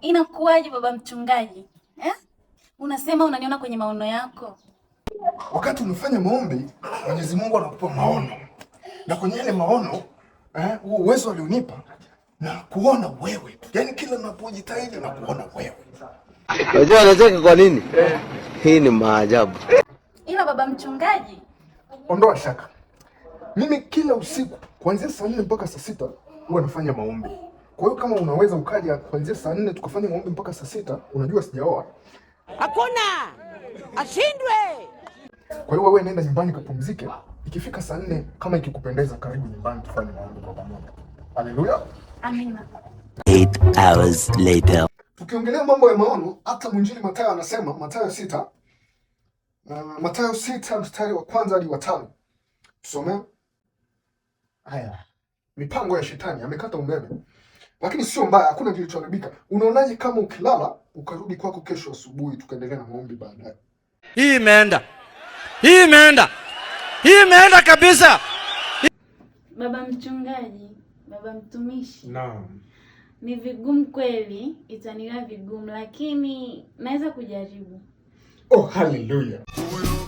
Inakuwaje baba mchungaji eh? Unasema unaniona kwenye maono yako. Wakati unafanya maombi, Mwenyezi Mungu anakupa maono, na kwenye yale maono huo uwezo alionipa na kuona wewe tu, yaani kila ninapojitahidi na kuona wewe. Unajua anacheka kwa nini? Hii ni maajabu. Ila baba mchungaji, Ondoa shaka, mimi kila usiku kuanzia saa 4 mpaka saa 6 huwa nafanya maombi. Kwa hiyo kama unaweza ukaja kuanzia saa 4 tukafanya maombi mpaka saa 6, unajua sijaoa. Hakuna ashindwe. Kwa hiyo wewe nenda nyumbani kapumzike. Ikifika saa 4 kama ikikupendeza, karibu nyumbani tufanye maombi kwa pamoja. Haleluya. Amina. 8 hours later. Tukiongelea mambo ya maono, hata mwinjili Mathayo anasema, Mathayo 6, Mathayo 6 mstari wa kwanza hadi wa 5. Tusome. Haya, mipango ya shetani, amekata umeme, lakini sio mbaya, hakuna kilichoharibika. Unaonaje kama ukilala ukarudi kwako kesho asubuhi tukaendelea na maombi baadaye? Hii imeenda, hii imeenda, hii imeenda kabisa. Baba mchungaji, baba mtumishi. Naam. Ni vigumu kweli, itaniwia vigumu, lakini naweza kujaribu. Oh, haleluya. Huyu